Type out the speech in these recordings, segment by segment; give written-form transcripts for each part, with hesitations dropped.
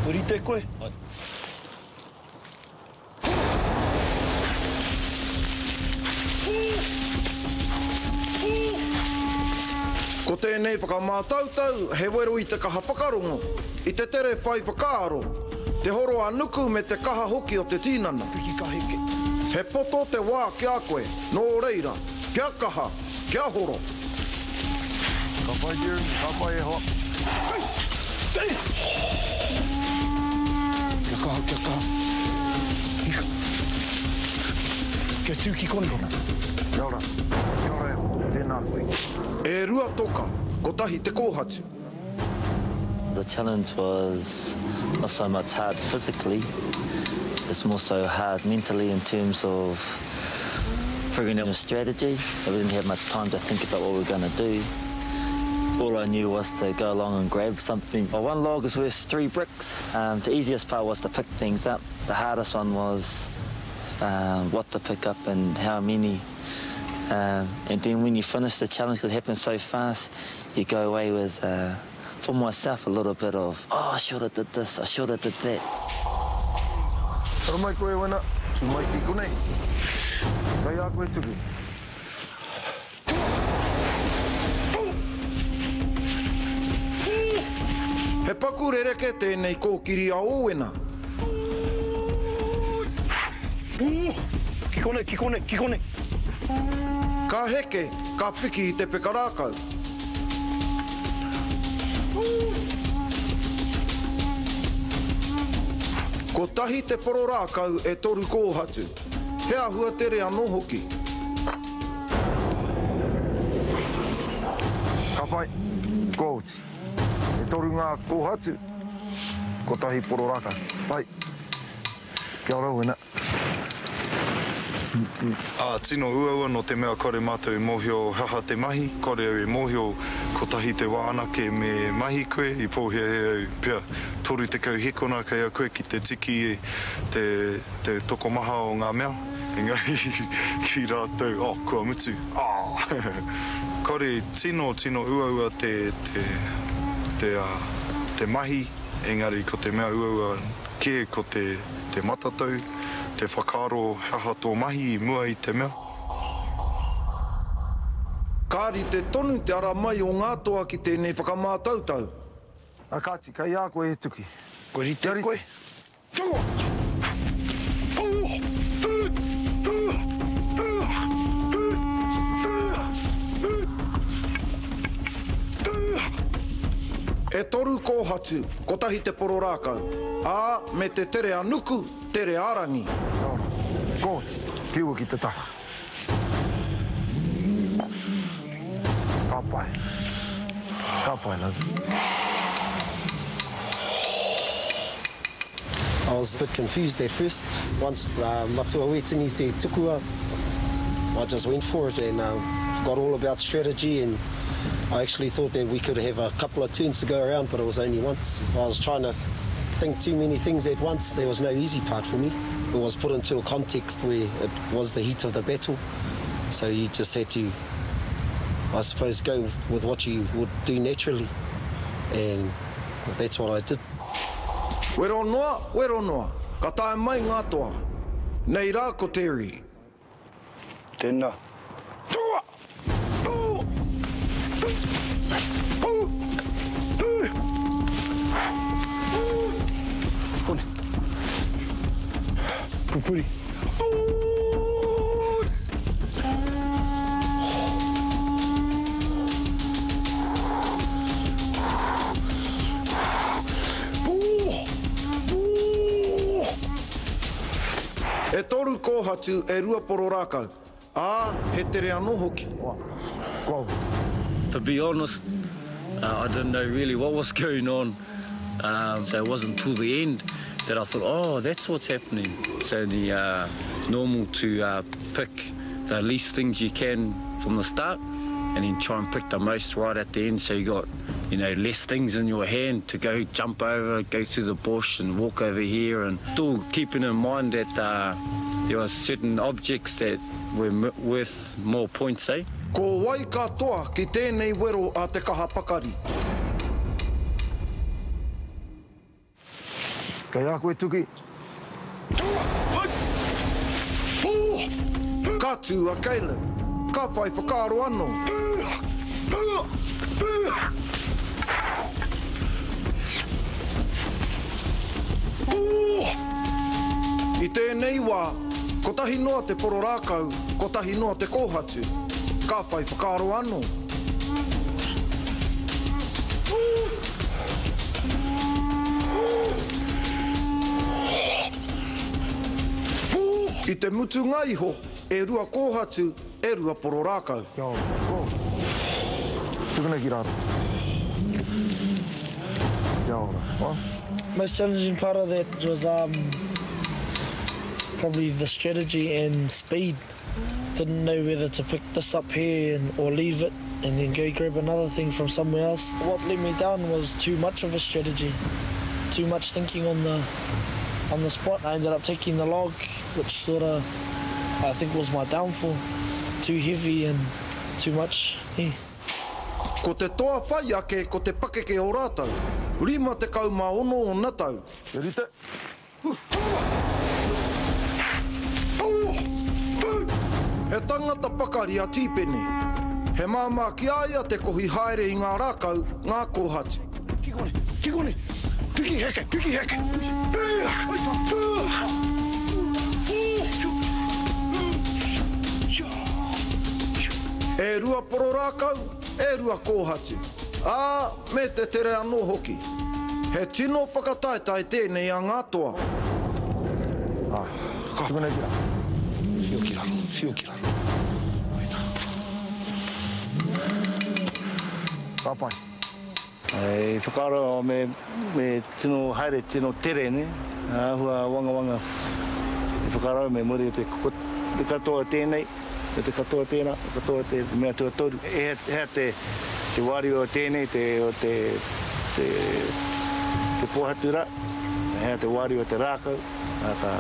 Kua rite koe? Ae. Ko tēnei whakamātautau he wero i te kaha whakarongo, i te tere whai whakaaro, te horo ā-nuku me te kaha hoki o te tinana. Piki ka heke. He poto te wā ki a koe, nō reira, kia kaha, kia horo. Ka pai Jeremy, ka pai e hoa. Kia kaha, kia kaha. Ika. Kia tū ki konei. Kia ora. Kia ora e hoa. Tēnā koe. E rua toka, kotahi te kōhatu. The challenge was not so much hard physically, it's more so hard mentally in terms of figuring out a strategy. We didn't have much time to think about what we were going to do. All I knew was to go along and grab something. Well, one log is worth three bricks. Um, the easiest part was to pick things up. The hardest one was um, what to pick up and how many. Um, and then when you finish the challenge, because it happens so fast, you go away with, uh, for myself, a little bit of, oh, I should have did this, I should have did that. Tara mai koe wena, tu mai ki konei. Kei a koe tuku. He paku rereke tēnei kōkiri a Ōwena. Ki konei, ki konei, ki konei. Ka heke, ka piki i te peka rākau. Kotahi te poro rākau e toru kōhatu. He āhua tere anō hoki. Ka pai, kua oti. E toru ngā kōhatu, kotahi poro rākau. Pai. Kia ora, Wena. Ā, tino uaua nō te mea kore mātou i mōhio he aha te mahi, kore au i mōhio kotahi te wā anake me mahi koe, i pōhēhē au pea 30 hekona kei a koe ki te tiki i te te tokomaha o ngā mea, engari ki rātou, oh, kua mutu, ah! Kore tino, tino uaua te, te, te, te mahi, engari ko te mea uaua kē ko te, te matatau, te whakaaro he aha tō mahi i mua i te mea. Ka rite tonu te ara mai o ngā toa ki tēnei whakamātautau. A kāti, kei a koe e tuki. Kua rite koe? E toru kōhatu, kotahi te poro rākau, ā, me te tere a Nuku, tere a Rangi. Kia ora. Kōti, whiua ki te taha. Ka pai. Ka pai, love. I was a bit confused at first. Once uh, Matua Wetini said tukua, I just went for it and um, forgot all about strategy and I actually thought that we could have a couple of turns to go around, but it was only once. I was trying to think too many things at once. There was no easy part for me. It was put into a context where it was the heat of the battle. So you just had to, I suppose, go with what you would do naturally. And that's what I did. Wero noa, wero noa, ka tae mai ngā toa. Nei rā ko Terry. Tēnā. Tua! Tū! Tū! Tū! Tū! Kone. Pupuri. Tū! E toru kōhatu, e rua poro rākau, ā, he tere anō hoki. To be honest, I didn't know really what was going on, um, so it wasn't till the end that I thought, oh, that's what's happening. It's only uh, normal to uh, pick the least things you can from the start and then try and pick the most right at the end so you got you know, less things in your hand to go jump over, go through the bush and walk over here and still keeping in mind that uh, there were certain objects that were worth more points, eh? Ko wai ka toa ki tēnei wero a Te Kaha Pakari? Kei a koe Tuki. Ka tū a Caleb. Ka whai whakaaro anō. I tēnei wā, kotahi noa te poro rākau, kotahi noa te kōhatu. Ka whai whakaaro anō. I te mutunga iho, e rua kōhatu, e rua poro rākau. Kia ora, kōhatu. Tukuna ki raro. Kia ora. What? Most challenging part of that was um, probably the strategy and speed. Didn't know whether to pick this up here and, or leave it and then go grab another thing from somewhere else. What let me down was too much of a strategy, too much thinking on the on the spot. I ended up taking the log, which sort of I think was my downfall. Too heavy and too much. Yeah. Ko te toa whai ake ko te pakeke o rātou, 56 ōna tau. Kia rite. He tangata pakari a Tīpene. He māmā ki a ia te kohi haere i ngā rākau, ngā kōhatu. Ki konei, ki konei, piki heke, piki heke. E rua poro rākau, e rua kōhatu, ā, me te tere anō hoki. He tino whakataetae tēnei a ngā toa. Āe. Tukuna ki raro. Whio ki raro, whio ki raro. Koina. Ka pai. I whakaaro me, me tino haere, tino tere, ne? Āhua wangawanga. I whakaaro me muri o te, te katoa tēnei. Me te katoa tērā, te katoa te mea tuatoru. He hea te wāriu o tēnei, te, o te, te, te pōhatu rā, he hea te wāriu o te rākau, ā, ka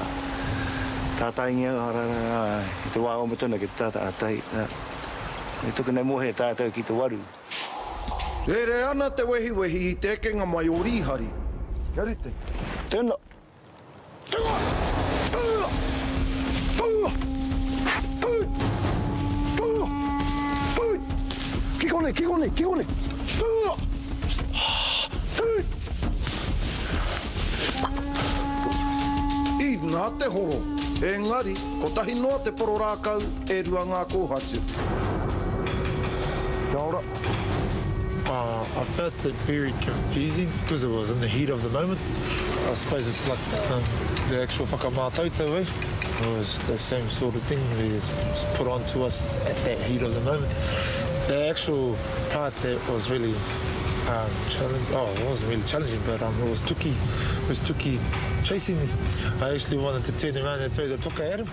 tātaingia, ā, rā, rā, ā, i te wā oma tonu ki te tātai, ā, tahi, ā, e tuku nei mōhio tātou ki te waru. Rere ana te wehiwehi i te ekenga mai o Rīhari. Kia rite. Tēnā. Ki konei, ki konei, ki konei. Inā te horo, engari, kotahi noa te poro rākau, e rua ngā kōhatu. Kia ora. I felt it very confusing because it was in the heat of the moment. I suppose it's like um, the actual whakamātautau, eh? It was the same sort of thing that was put onto us at that heat of the moment. The actual part that was really um, challenging, oh, it wasn't really challenging, but um, it was Tuki, it was Tuki chasing me. I actually wanted to turn around and throw the toka at him.